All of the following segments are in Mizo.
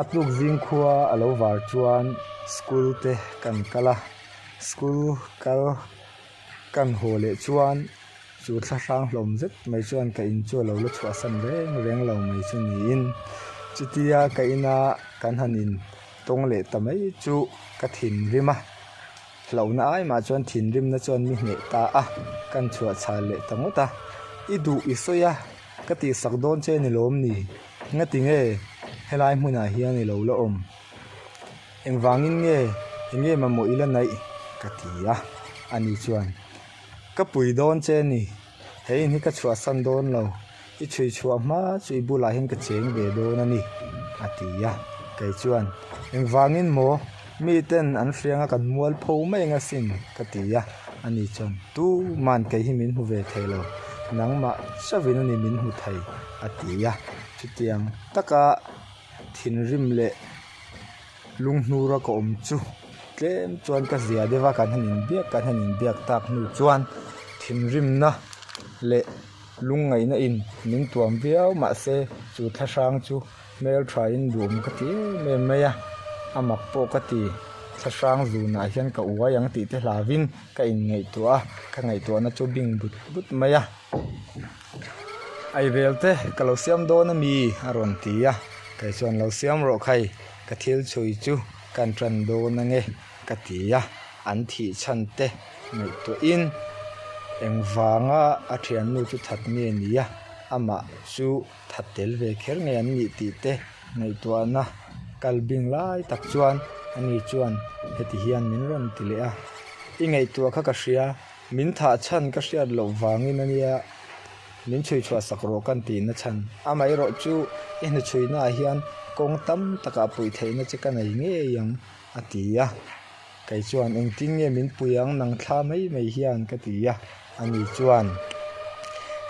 A tluk zing khua a lo var chuan school te kan kal a, school kal kan haw leh chuan chu thlahrang hlawm zet mai chuan ka in chu a lo la chhuahsan reng reng lo mai chu niin chutia ka ina kan han in tawng leh ta mai chu ka thinrim a. Hlauhna ai mah chuan thinrimna chuan mi hneh ta a, kan chhuah chhal leh ta ngawt a. I duh i sawi a, ka tihsak dawn che ni lawm ni? Ngati nge helai hmunah hian i lo la awm? Engvangin nge enge mamawh i la naih? ka ti a, ani chuan, Ka pui dawn che ni, he in hi ka chhuahsan dawn lo, i chhui chhuah hma chu i bulah hian ka cheng ve dawn a ni, a ti a. Kei chuan, Engvangin maw? Miten an hriang a kan mual pho mai ang asin, ka ti a. Ani chuan, Tuman kei hi min hmu ve thei lo, nangmah chauvin a ni min hmu thei, a ti a. Chutiang taka thinrim leh lunghnura ka awm chu tlem chuan ka zia deuh a, kan han inbiak kan han inbiak tak hnu chuan thinrimna leh lungngaihna in min tuam viau mahse chu thlahrang chu hmeltha in duhawm ka ti em em mai a, a mak pawh ka ti thlahrang zunah hian ka uai ang tih te hlauhin ka inngaihtuah a, ka ngaihtuahna chu bing but but mai a. Aivel te ka lo siam dawn a mi a rawn ti a, kei chuan lo siam rawh khai ka thil chhui chu kan tan dawn ange ka ti a, an thih chhan te ngaihtuahin engvanga a thiannu chu that nge ni a, amah chu that tel ve kher nge an nih tih te ngaihtuahna kal bing lai tak chuan ani chuan heti hian min rawn ti leh a, i ngaihtuah kha ka hria. Min thah chhan ka hriat loh vangin a nia min chhui chhuah sak rawh kan tih na chhan. Amaherawh chu i hnuchhuina ah hian kawng tam takah puih theihna che ka nei ngei ang a ti a. Kei chuan engtin nge min pui ang nang thla mai mai hian ka ti a. Ani chuan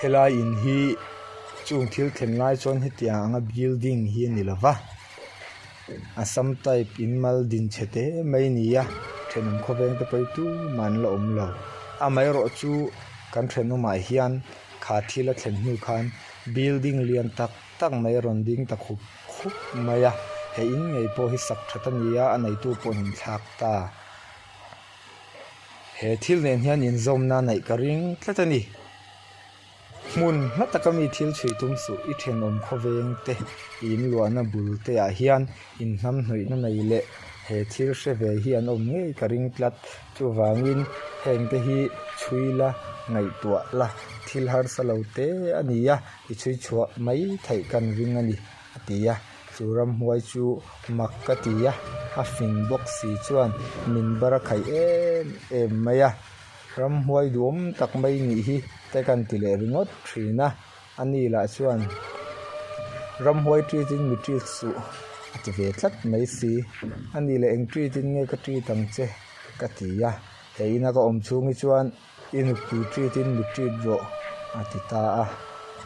helai in hi chung thil thlen lai chuan hetiang anga building hi a ni lova. Assam type in mal din chhe te mai a ni a thenawm khawveng te pawh hi tumah an la awm lo amaherawh chu kan thenawmah hian kha thil a thlen hnu khan building lian tak tak mai a rawn ding ta khup khup mai a he in ngei pawh hi sak that a ni a a neitu pawh an inthlak ta he thil nen hian inzawmna a neih ka ring tlat a ni. Hmun hma taka mi thil chhui tum suh i thenawm khawveng te i inluahna bul te ah hian inhnamhnawihna nei leh he thil hre ve hi an awm ngei ka ring tlat. Chuvangin heng te hi chhui la ngaihtuah la thil harsa lo te a ni a, i chhui chhuah mai theih kan ring a ni a ti a. Chu ramhuai chu mak ka ti a, a fing bawk si chuan min bar a khaih em em mai a. Ramhuai duhawm tak mai nih hi te kan ti leh ringawt thin a, a ni lah chuan ramhuai treat in mi treat suh a ti ve tlat mai si, a ni leh eng treat in nge ka treat ang che ka ti a, he ina ka awm chhung hi chuan i nupui treat in mi treat rawh a ti ta a,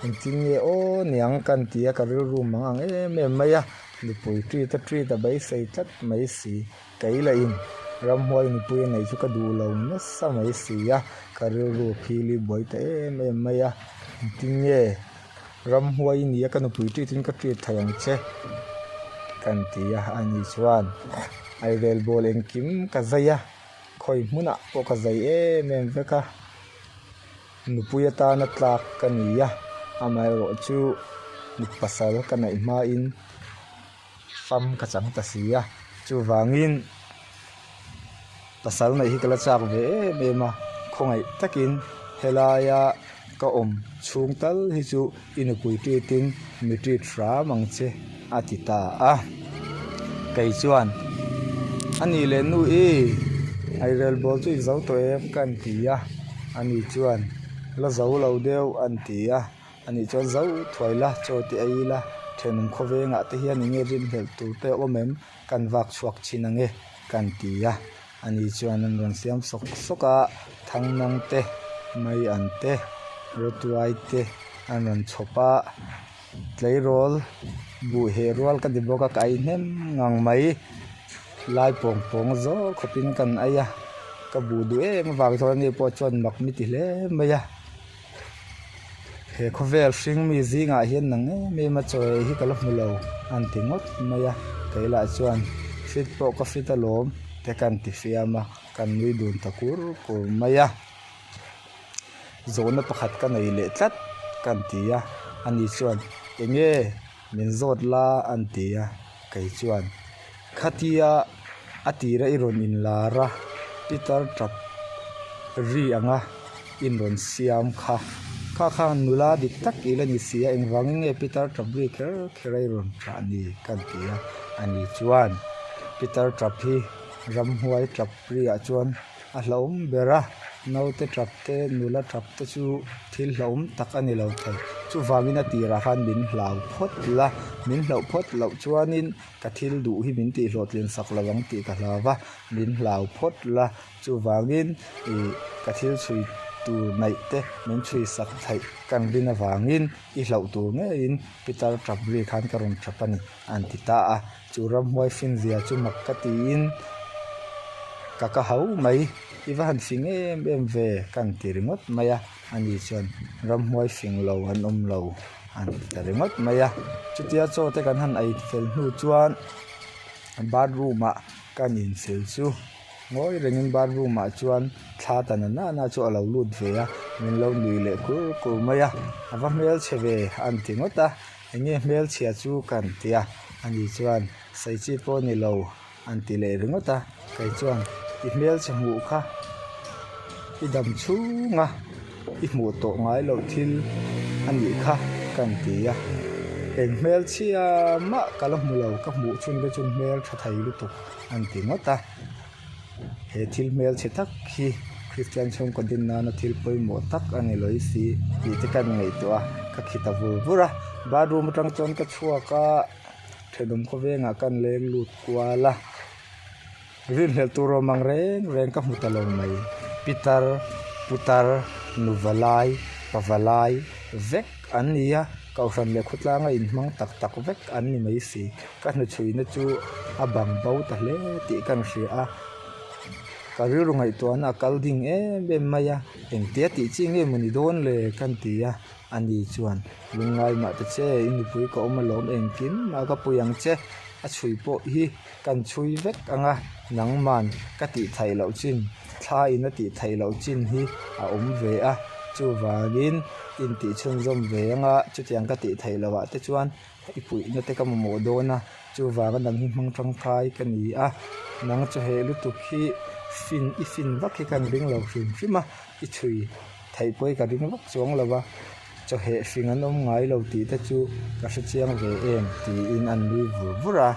engtin nge aw niang kan ti a ka rilru mang ang em em mai a, nupui treat a treat a beisei tlat mai si. Kei lah in ramhuai nupui a neih chu ka duh lo nasa mai si a, ka rilru a phili buai ta em em mai a, engtin nge ramhuai i nia ka nupui treat in ka treat thei ang che kan ti a, ani chuan eirel bawl engkim ka zai a, khawi hmunah pawh ka zai em em vek a, nupui atana tlak ka ni a, amaherawh chu pasal ka neih hmain. Fam ka chang ta si a, chuvangin pasal neih hi ka la chak ve em em a, khawngaih takin helaia ka awm chhung tal hi chu i nupui treat-in mi treat hram ang che a ti ta a. Kei chuan a nih leh nu i eirel bawl chu i zo tawh em ka an ti a, ani chuan la zo lo deuh an ti a. Anih chuan zo thuai la, chaw te ei ila, thenawm khawvengah te hian enge rinhlelh tur te a awm em? Kan vak chhuak thin ang e, kan ti a. Ani chuan an rawn siam sawk sawk a, thangnang te, mai an te, rawtuai te an rawn chhawp a, tleirawl buh heh rual ka ti bawk a, ka ei hnem ngang mai. Lai pawng pawng zawr khawpin kan ei a, ka buh duh em avang chuan ani pawh chuan mak mi ti hle mai a. He khawvel hring mi zingah hian nang em em a chaw ei hi ka la hmu lo an ti ngawt mai a, kei lah chuan fit pawh ka fit alawm te kan ti fiam a, kan nui dun ta kur kur mai a. Zawhna pakhat ka nei leh tlat kan ti a, ani chuan enge min zawt la an ti a, kei chuan khatia a tira i rawn inlar a, pitar tap ri anga in rawn siam kha, kha khan nula dik tak i la ni si a, engvangin nge pitar tap ri kher kher a i rawn ṭah ni kan ti a, ani chuan pitar tap hi ramhuai tap ri ah chuan a hlauhawm ber a, naute tap te nula tap te chu thil hlauhawm tak a ni lo thei, chuvangin a tirah khan min hlau phawt la, min hlauh phawt loh chuanin ka thil duh hi min tih hlawhtlin sak lo ang tih ka hlau va, min hlau phawt la, chuvangin ih ka thil chhui tur naih te min chhui sak theih kan rin avangin i hlauh tur ngeiin pitar tap ri khan ka rawn tap a ni an ti ta a. Chu ramhuai finzia chu mak ka tiin ka ka hau mai, i va han fing em em ve ka han ti ringawt mai a, ani chuan ramhuai fing lo an awm lo an ti ta ringawt mai a. Chutia chaw te kan han ei fel hnu chuan bathroom ah kan insil chu ngawi rengin bathroom ah chuan thla ta na nana chu a lo lut ve a, min lo nui leh kur kur mai a, a va hmelchhe ve an ti ngawt a. Enge hmelchhia chu kan ti a, ani chuan sawi chi pawh ni lo an ti leh ringawt a, kei chuan i hmelchhe hmuh kha i dam chhung a, i hmuh tawh ngai loh thil a nih kha kan ti a, eng hmelchhia mah ka la hmu lo, ka hmuh chhun te chuan hmel tha thei lutuk an ti ngawt a. He thil hmelchhe tak hi Kristian chhungkaw din nana thil pawimawh tak a ni lawi si tih te ka ngaihtuah a, ka khi ta vur vur a. Bathroom atang chuan ka chhuak a, thenawm khawvengah ka leng lut kual a, rinhlelh tur awm ang reng reng ka hmu ta lo mai. Pitar, putar, nuvalai, pavalai vek an ni a, kohhran leh khawtlanga inhmang tak tak vek an ni mai si. Ka hnuchhuina chu a bang bo ta hle tih ka hria a, ka rilru ngaihtuahna a kal ding em em mai a, engtia tih chi nge maw ni dawn le ka ti a, ani chuan lungngai mah ta che i nupui ka awm alawm engkim mah ka pui ang che, a chhui pawh hi kan chhui vek ang a, nangman ka tih theih loh chin thla in a tih theih loh chin hi a awm ve a, chuvangin intih chhunzawm ve ang a, chutiang ka tih theih loh ah te chuan. I puihna te ka mamawh dawn a, chuvanga nang hi hmang tangkai ka ni a, nang chu heh lutuk hi fin i fin vak hi ka ring lo hrim hrim a, i chhui theih pawh hi ka ring vak chuang lo a, chawheh hring an awm ngai lo tih te chu ka hre chiang ve em tiin an nui vur vur a.